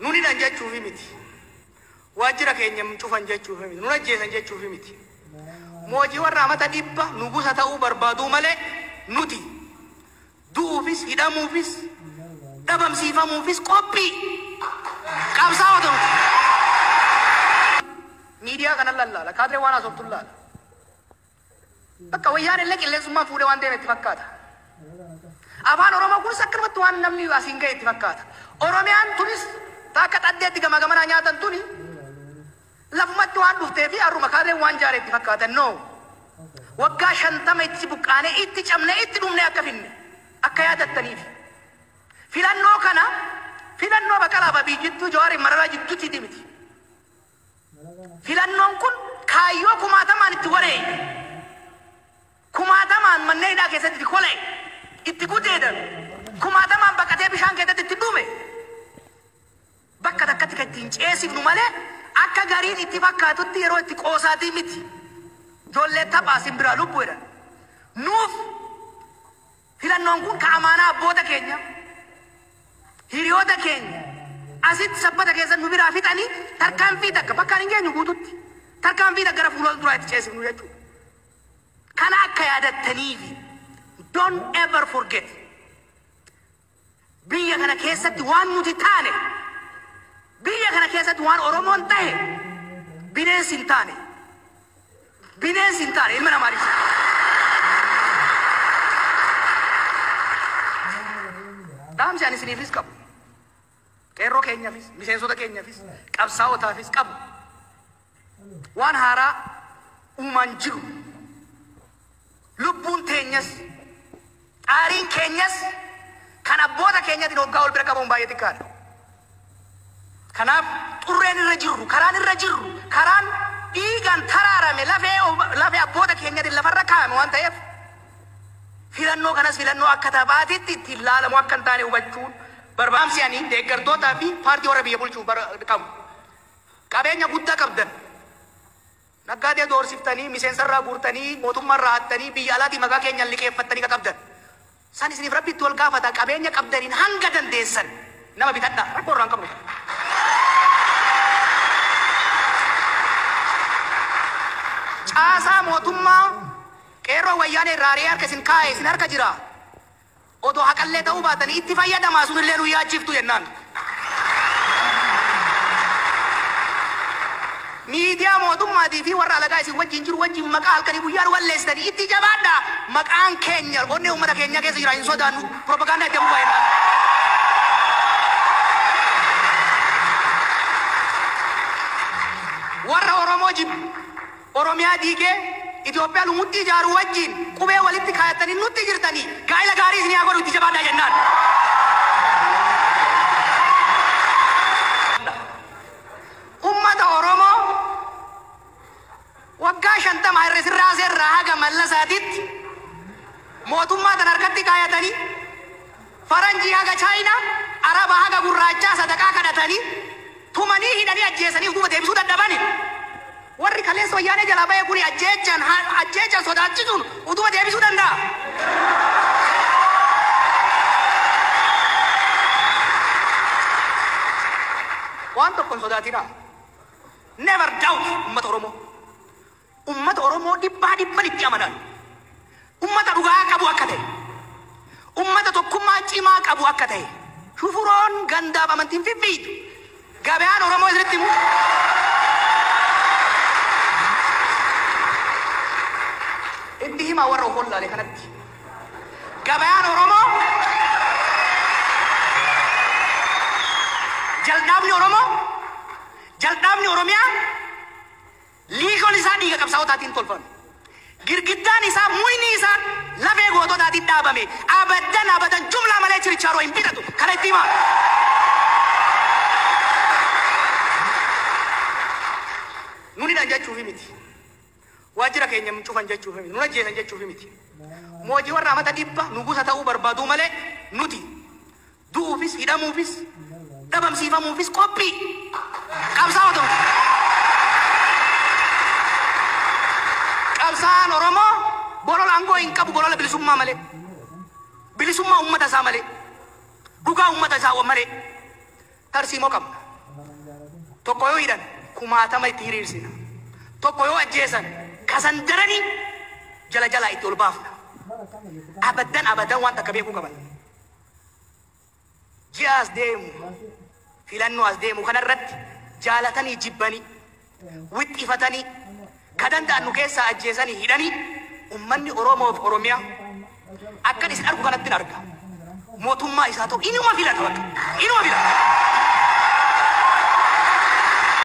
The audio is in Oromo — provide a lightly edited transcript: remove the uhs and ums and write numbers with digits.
Nun hidhan jechuufi miti. Waajjira keenya cufan jechuufi miti. Nun ajjeesan jechuufi miti. Moojii warra amata dhibba nugusa ta'uu barbaaduu malee nuti du'uufis hidhamuufis dhabamsiifamuufis qophii qabsaa'ota nuti. Miidiyaa kana lallaala. Kaadiree waan haasoftu laala. Bakka wayyaan illee qilleensummaan fuudhee waan deeme itti fakkaata. Afaan Oromoo kunis akkanumatti waan namni asiin ga'e itti fakkaata. Oromiyaan tunis akka xaddeetti gama gamanaa nyaatan tuni lafumatti waan dhuftee fi har'uma kaadireen waan jaare itti fakkaatan. No. Waggaa 50 itti buqqaanee itti cabnee itti dhumnee akka finne akka yaadattaniif. Filannoo kana filannoo Baqalaa fi Abiy jidduu Jawaar Mararaa jidduutti miti. Filannoon kun kaayyoo kumaatamaan itti wareeyne. Kumaatamaan manneen hidhaa keessatti itti kola'e, itti gudeedan, kumaatamaan baqatee bishaan keessatti itti dhume. Bakka takkatti kan ittiin ceesifnu malee akka gariin itti fakkaatutti yeroo itti qoosaatii miti. Ijoollee taphaa simbiraa lubbuu jedhan. Nuuf filannoon kun ka amaanaa abboota keenya, hiriyoota keenya asitti sabbata keessa nu biraa fixanii tarkaanfii takka bakka hin geenyu guututti tarkaanfii takka gara fuula duraa itti ceesifnu jechuudha. Kana akka yaadattaniifi don't ever forget. Biyya kana keessatti waan nuti taane, biyya kana keessatti waan Oromoon tahe bineensi hin taane. Bineensi hin taane ilma namaatis. Dhaamsi ani isiniifis qabu. Qeerroo keenyaafis, miseensota keenyaafis, qabsaa'otaafis qabu. Waan haaraa uumaan jiru. Lubbuun teenyas, xaariin keenyas kan abboota keenyatiin hoggaa ol bira qabamu baay'ee xiqqaadha. Kanaaf xurreen irra jirru, karaan irra jirru, karaan dhiigaan taraarame lafee abboota keenyatiin lafarra kaa'ame waan ta'eef filannoo kanas filannoo akka taphaatitti ittiin laalamu akka hin taane hubachuun barbaamsi ani deeggartootaa fi paartii warra biyya bulchuu qabu. Qabeenya guddaa qabdan. Naggaadee doorsiftanii, miseensarraa guurtanii, mootummaarraa hattanii, biyya alaatii maqaa keenyaan liqeeffattanii qabdan. San isiniif rabbi itti wal gaafata qabeenya qabdaniin hanga dandeessan nama bitadhaa rakkoo irraa hin qabnu. Caasaa mootummaa qeerroo wayyaanee irraa ari'ee harka isin kaa'e isin harka jira. Odoo haqallee ta'uu baatanii itti fayyadamaa sunillee nu yaachiftu jennaan. Miidiyaa mootummaatii fi warra alagaa isin wajjin jiru wajjin maqaa halkanii guyyaa nu balleessitanii itti jabaadhaa. Maqaan keenya onnee uummata keenyaa keessa jira hin sodaannu propagaandaa itti hafuufaa jennaan. Warra Oromoo jibbu Oromiyaa diigee Itoophiyaa lumutti ijaaru wajjin qubee walitti kaayatanii nutti jirtanii gaa'ila gaarii isin haa godhu itti jabaadhaa jennaan. Ummata Oromoo waggaa 50 Haayile Sillaasee irraa haga Mallasaatitti mootummaa tan harkatti kaayatanii faranjii haga Chaayinaa, Araba haga gurraachaa sadaqaa kadhatanii tumanii hidhanii ajjeesanii duuba deebisuu dadhabani. Warri kaleessa wayyaanee jalaa ba'e kuni ajjeechaan sodaachisuun utuba deebisuu danda'a. Waan tokko hin sodaatinaa. Never doubt ummata Oromoo. Ummata Oromoo dhibbaa dhibban itti amanan. Ummata dhugaa qabu akka ta'e. Ummata tokkummaa cimaa qabu akka ta'e. Shufuroon gandaaf amantiin fiffiitu. Gabayaan Oromoo isinitti himu. Itti himaa warra of wallaale kanatti. Gabayaan Oromoo jalqabni Oromoo jalqabni Oromiyaa liikoon isaa dhiiga qabsaa'otaatiin tolfame. Girgiddaan isaa muyni isaa lafee goototaatiin dhaabame. Abadan abadan jumlaa malee chirichaaroo hin bitatu. Kana itti himaa. Nun hidhan jechuufi miti. Waajjira keenya cufan jechuufi miti. Nun ajjeesan jechuufi miti. Moojii warra amata dhibba nugusa ta'uu barbaaduu malee nuti du'uufis hidhamuufis dhabamsiifamuufis qophii qabsaa'ota nuti. Qabsaa'aan Oromoo bolola aangoo hin qabu bolola bilisummaa malee. Bilisummaa uummata isaa malee. Dhugaa uummata isaa malee. Tarsiimoo qabna. Tokko yoo hidhan kumaatama itti hiriirsina. Tokko yoo ajjeesan kasan daranii jala jalaa itti ol baafna. Abaddan abadan waan takka beekuu qaban. Ji'a as deemu, filannoo as deemu kanarratti jaalatanii jibbanii, wixxifatanii, ka danda'an nu keessaa ajjeesanii hidhanii, ummanni Oromoof Oromiyaa akkan isin argu kanatti arga. Mootummaa isaa ta'u inuma filata, bakka inuma filata.